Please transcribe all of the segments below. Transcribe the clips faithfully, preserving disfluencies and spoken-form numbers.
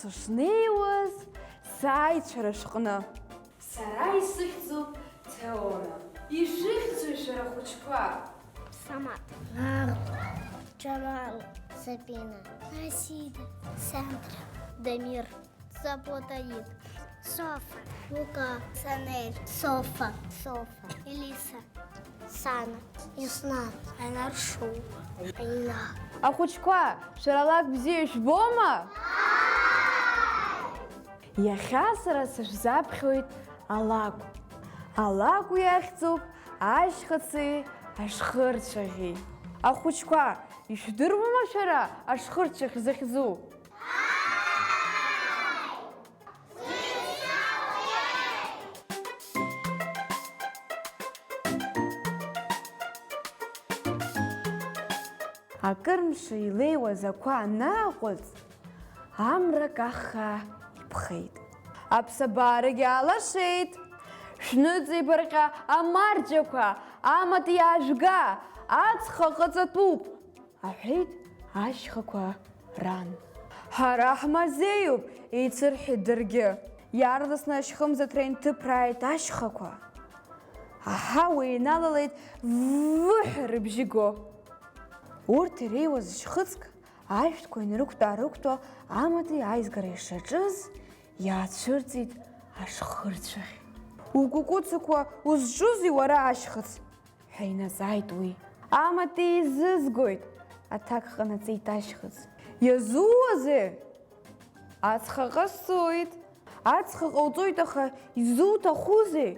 Шнеиуаз сааит шәара шәҟны. Сара исыхьӡуп Теона. Ишәыхьӡои шәара ахәыҷқәа? Самат. Џьамал. Сабина. Асида. Сандра. Дамир. Саботаид. Софа. Лука. Санель. Софа. Софа. Елиса. Сана. Исна. Анаршоу. Аина. Ахәыҷқәа, шәара алакә бзиа ижәбома? Иахьа сара сышәзаԥхьоит алакә. Алакә иахьӡуп ашьхыци ашхырцәаӷьи. Ахәыҷқәа, ишәдыруама шәара ашхырцәаӷь захьӡу? Акыр мшы илеиуаз ақәа анааҟәыҵ, амра каххаа иԥхеит. Аԥсабарагьы алашеит. Шәныҵеибарҟьа амарџьақәа, амаҭ иаажәга, аҵх аҟаҵатәуп, аҳәеит ашьхақәа ран. Ҳара ҳмазеиуп, еицырҳәеит даргьы. Иаарласны ашьхымзаҭра инҭыԥрааит ашьхақәа. Аҳауа иналалеит ввыҳәа рыбжьы го. Урҭ иреиуаз шьхыцк ашәҭқәа инрықәтәа-рықәтәо амаҭи аизгареи шаҿыз, иаацәырҵит ашхырцәаӷь. Укәыкәыцақәа узҿузеи уара, ашьхыц? Ҳәа инаҵааит уи. Амаҭи изызгоит, аҭак ҟанаҵеит ашьхыц. Иазууазеи? Ацха ҟасҵоит. Ацха ҟауҵоит, аха изуҭахузеи?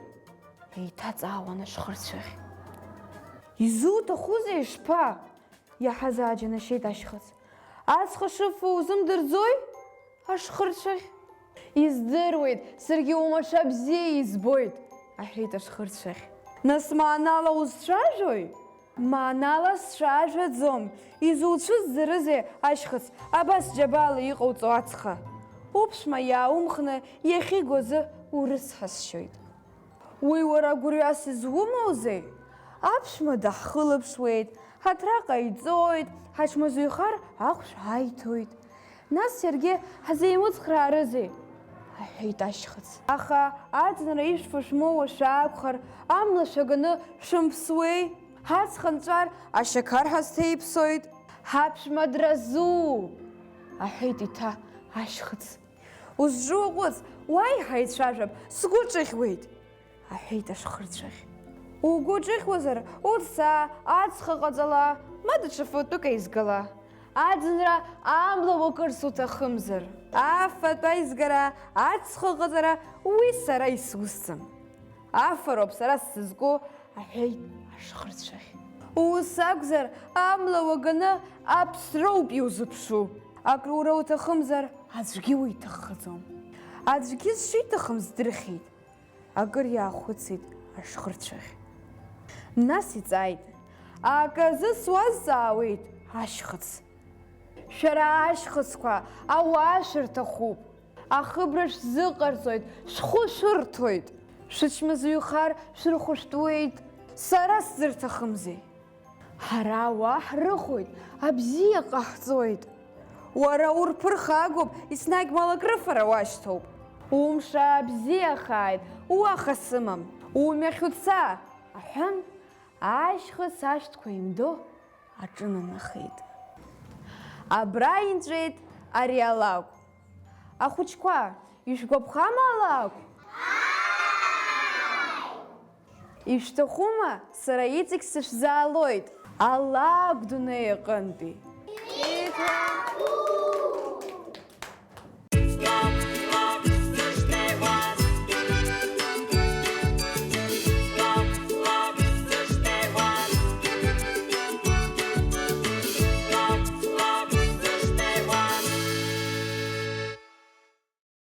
Еиҭаҵаауан ашхырцәаӷь. Изуҭахузеи, ишԥа? Иаҳаз ааџьанашьеит ашьхыц. Ацха шыфо узымдырӡои, ашхырцәаӷь? Издыруеит, саргьы умаша бзиа избоит, аҳәеит ашхырцәаӷь. Нас маанала узцәажәои? Маанала сцәажәаӡом, изуцәызӡарызеи, ашьхыц, абас џьабаала иҟауҵо ацха? Уԥшәма иааумхны иахьигоз урыцҳасшьоит. Уи уара гәырҩас изумоузеи? Аԥшәма даҳхылаԥшуеит, ҳаҭра ҟаиҵоит, ҳаҽмазаҩхар ахәшә ҳаиҭоит. Нас иаргьы ҳзеимыцхраарызеи? Аҳәеит ашьхыц. Аха аӡынра ишәфо шәмоуа шәаақәхар, амла шәаганы шәымԥсуеи? Ҳаҵх анҵәар, ашьақар ҳазҭеиԥсоит. Ҳаԥшәма дразу! Аҳәеит еиҭа ашьхыц. Узҿу уаҟәыҵ, уааи ҳаицәажәап, сгәы ҿыӷьуеит, аҳәеит ашхырцәаӷь. Угәы ҿыӷьуазар, уца, ацха ҟаҵала, ма даҽа фатәык еизгала. Аӡынра амла уакырц уҭахымзар. Афатә аизгара, ацха ҟаҵара, уи сара исусӡам. Афароуп сара сзызку, аҳәеит ашхырцәаӷь. Ус акәзар, амла уаганы аԥсроуп иузыԥшу. Акрура уҭахымзар, аӡәгьы уиҭаххаӡом. Аӡәгьы зшиҭахым здырхьеит. Акыр иаахәыцит ашхырцәаӷь. Нас иҵааит, аказы суазҵаауеит, ашьхыц. Шәара ашьхыцқәа ауаа шәырҭахуп. Ахыбра шәзыҟарҵоит, шәхәы шәырҭоит. Шәычмазаҩхар шәырхәышәтәуеит. Сара сзырҭахымзеи? Ҳара ауаа ҳрыхәоит, абзиа ҟаҳҵоит. Уара урԥырхагоуп, еснагь малакрыфара уашьҭоуп. Умш аабзиахааит, уаха сымам, умҩахь уца, аҳәан, ашьхыц ашәҭқәа еимдо аҿынанахеит. Абра инҵәеит ари алакә. Ахәыҷқәа, ишәгәаԥхама алакә? Ишәҭахума, сара иҵегь сышәзаалоит. Алакә дунеи аҟынтәи.